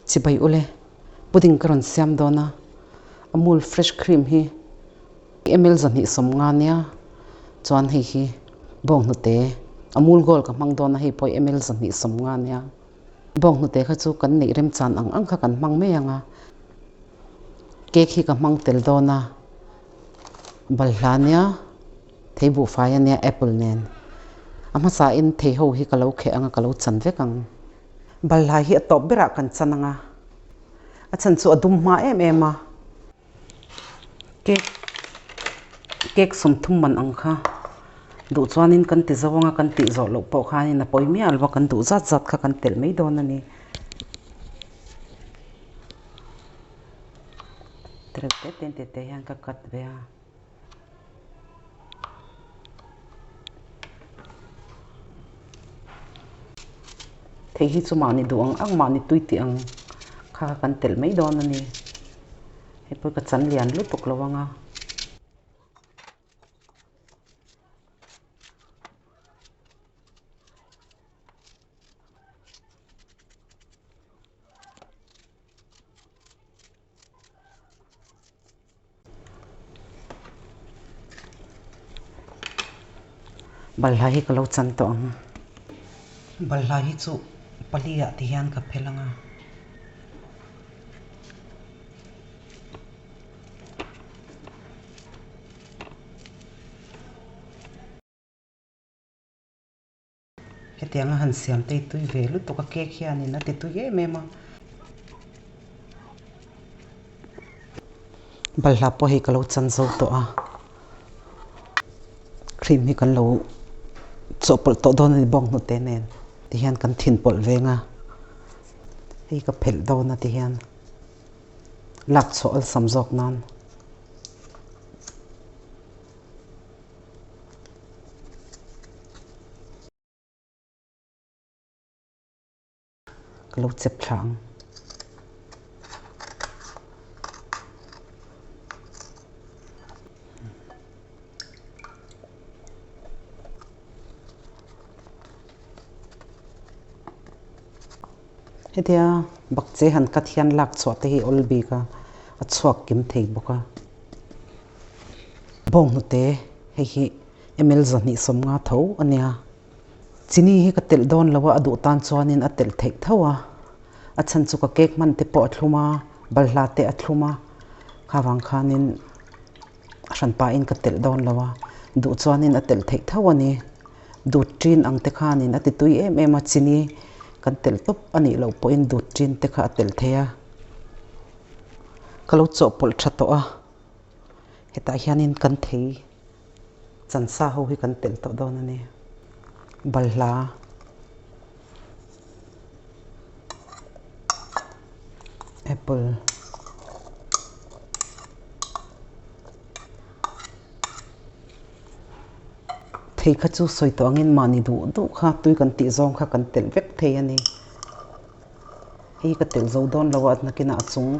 Chibai ule, pudding ka rawn siam dawn a, Amul fresh cream hi ml 250 nia, chuan hei hi bawnghnute Amul gold ka hmang dawn a, hei pawh ml 250 nia. Bawnghnute kha chu kan neih remchan ang ang kha kan hmang mai ang a, cake hi ka hmang tel dawn a, balhla nia, thei buhfai a nia apple nen. A hmasain thei ho hi ka lo kheh ang a, ka lo chan vek ang. Balhla hi a tawp berah kan chan ang a, a chhan chu a dum hma em em a. Cake cake 30 man ang kha duh chuanin kan ti zo ang a, kan tih zawh loh pawh khanin a pawi miah lo a, kan duh zat zat kha kan telh mai dawn a ni. Tereuh te te te te hian ka cut ve a. Thei hi chu mahni duh ang ang mahni tui tih ang kha kan telh mai dawn a ni. Hei pawh ka chan lian lutuk lo ang a. Balhla hi ka lo chan tawh ang. Balhla hi chu pali ah ti hian ka phel ang a. Hetiang a han siam te hi tui ve lutuk a, cake hianin a ti tui em em a. Balhla pawh hei ka lo chan zo tawh a, cream hi kan lo chawhpawlh tawh dawn a ni bawnghnute nen tihian kan thin pawlh veng a, hei ka phelh dawn a tihian lak chhuah awlsam zawk nan. Ka lo chep thla ang. Hetia bakcheh han cut hian lak chhuah te hi awl bik a, a chhuak kim thei bawk a. Bawnghnute hei hi ml 250 tho a nia. Chini hi ka telh dawn lo a, a duh tan chuanin a telh theih tho a. A chhan chu ka cake hman te pawh a thlum a, balhla te a thlum a, kha vang khanin a hran pahin ka telh dawn lo a, duh chuanin a telh theih tho a ni. Dut ṭin ang te khanin a ti tui em em a, chini kan telh tawp a nih loh pawhin dut ṭin te kha a telh thei a. Ka lo chawhpawlh tha tawh a, hetah hianin kan thei chansa ho hi kan telh tawh dawn a ni. Balhla apple thei kha chu sawi tawh angin mahni duh duh kha tui kan tih zawng kha kan telh vek thei a ni. Hei ka telh zo dawn lo a nakinah a chung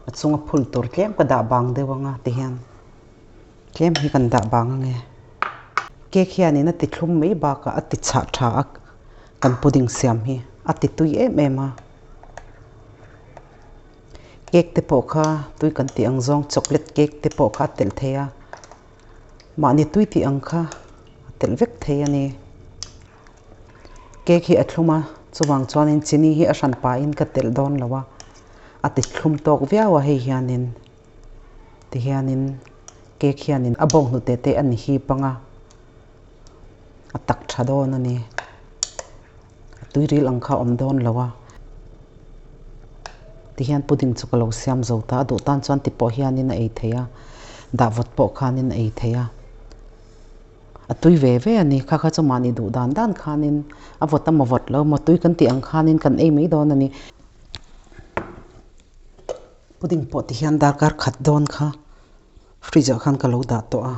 a chunga phul tur tlem ka dah bang deuh ang a tihian tlem hi kan dah bang ang e. Cake hianin a ti thlum mai bakah a ti chhah tha a kan pudding siam hi a ti tui em em a. Cake te pawh kha tui kan tih ang zawng chocolate cake te pawh kha a telh thei a mahni tui tih ang kha a telh vek thei a ni. Cake hi a thlum a, chuvang chuanin chini hi a hran pahin ka telh dawn lo a, a ti thlum tawk viau a hei hianin tihianin cake hianin a bawnghnute te a ni hip ang a, a tak tha dawn a ni, a tuiril ang kha a awm dawn lo a, tihian pudding chu ka lo siam zo ta a, duh tan chuan ti pawh hianin a ei thei a, dah vawt pawh khanin a ei thei a. A tui ve ve a ni. Kha kha chu mahni duh dan dan khanin a vawt a maw vawt lo maw tui kan tih ang khanin kan ei mai dawn a ni. Pudding pawh ti hian darkar khat dawn kha fridge ah khan ka lo dah tawh a,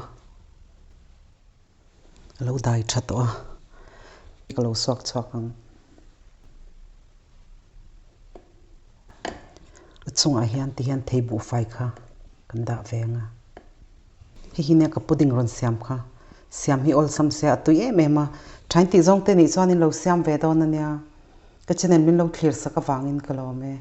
a lo dai tha tawh a, ka lo suak chhuak ang. A chungah hian ti hian thei buhfai kha kan dah ve ang a. Hei hi nia ka pudding rawn siam kha. Siam hi awlsam sia a tui em em a. Thain tih zawng te nih chuan in lo siam ve dawn a nia. Ka channel min lo thlir sak avangin ka lawm e.